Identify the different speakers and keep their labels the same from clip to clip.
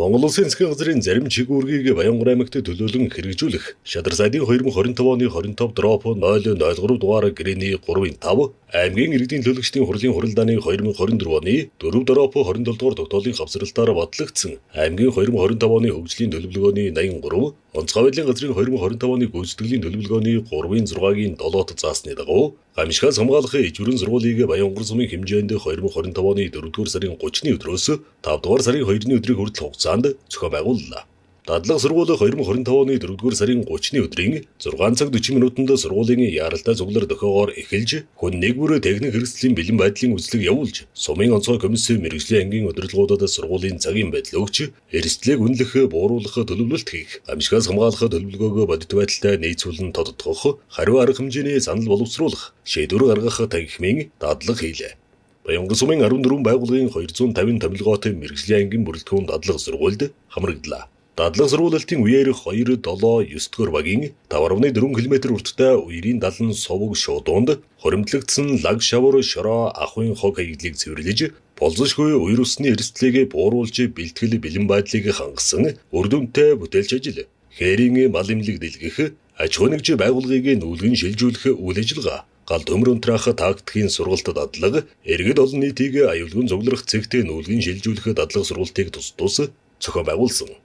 Speaker 1: Монгол Улсын засгийн газрын зарим чиг үүргийг Баянгар аймагт төлөөлөн хэрэгжүүлэх Шадар сайдын 2025 оны 25-003 дугаар гэрээний 3-5, аймгийн иргэдийн төлөөлөгчдийн хурлын хуралдааны 2024 оны 4-27 дугаар тогтоолын хавсралтаар батлагдсан аймгийн 2025 оны хөгжлийн төлөвлөгөөний 83, онцгой байдлын газрын 2025 оны гүйцэтгэлийн төлөвлөгөөний 3-6-гийн 7-т заасны дагуу гамшигаас хамгаалах ижвэрэн сургуулийг Баянгар сумын хэмжээнд 2025 оны 4-р сарын 30-ны өдрөөс 5-р сарын 2-ны өдрийг хүртэл хугацаанд зохион байгууллаа. Дадлага сургууль 2025 оны 4-р сарын 30-ны өдрийн 6 цаг 40 минутанд сургуулийн яаралтай цуглар дохиогоор эхэлж, хүн нэг бүрээ техник хэрэгслийн бэлэн байдлын үзлэг явуулж, сумын онцгой комисс мэргэжлийн ангийн удирдлагуудад сургуулийн цагийн байдал өгч, эрсдлийг үнэлэх, бууруулах төлөвлөлт хийх, гамшигаас хамгаалах төлөвлөгөөгөө бодит байдалтай нийцүүлэн тодотгох, хариу арга хэмжээний санал боловсруулах, шийдвэр гаргах танхимын дадлага хийлээ. Баянгар сумын 14 байгууллагын 250 томилгоотой мэргэжлийн ангийн бүрэлдэхүүн дадлага сургуульд хамрагдлаа. Дадлага сургуулилтын үеэр 2, 7, 9 дугаар багийн 5.4 км урттай үерийн далан суваг шуудуунд хоримтлагдсан лаг шавар шороо ахуйн хог хаягдлыг цэвэрлэж, болзошгүй үер усны эрсдлийг бууруулж бэлтгэл бэлэн байдлыг хангасан үр дүнтэй бүтээлч ажил. Хээрийн мал эмнэлэг дэлгэх, аж ахуй нэгж байгууллагыг нүүлгэн шилжүүлэх үйл ажиллагаа, гал төмөр унтраах тактикийн сургалт дадлага, иргэд олон нийтийг аюулгүй цугларах цэгтээ нүүлгэн шилжүүлэх дадлага сургалтыг тус тус зохион байгуулсан.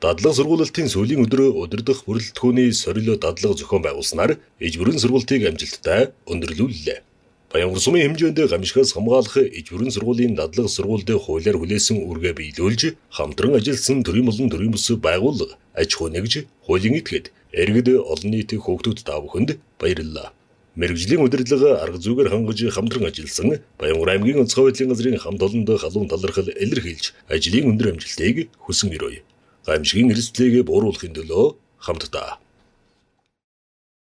Speaker 1: Дадлага сургуулилтын сүүлийн өдрөө удирдах бүрэлдэхүүний сорил дадлага зохион байгуулснаар ижвэрэн сургалтыг амжилттай өндөрлүүллээ. Баянгар сумын хэмжээнд гамшигаас хамгаалах ижвэрэн сургуулийн дадлага сургуульд хуулиар хүлээсэн үүргээ биелүүлж, хамтран ажилласан төрийн болон төрийн бус байгууллага, аж ахуй нэгж, хуулийн этгээд, иргэд олон нийтийн хүүхдүүд та бүхэнд баярлалаа. Мэргэжлийн удирдлага арга зүгээр хангаж хамтран ажилласан Баянгар аймгийн онцгой байдлын газрын хамт олонд халуун талархал илэрхийлж, ажлын өндөр амжилтыг хүсэн өрөөе. Гамшигын эрсдлийг бууруулахын төлөө хамтдаа.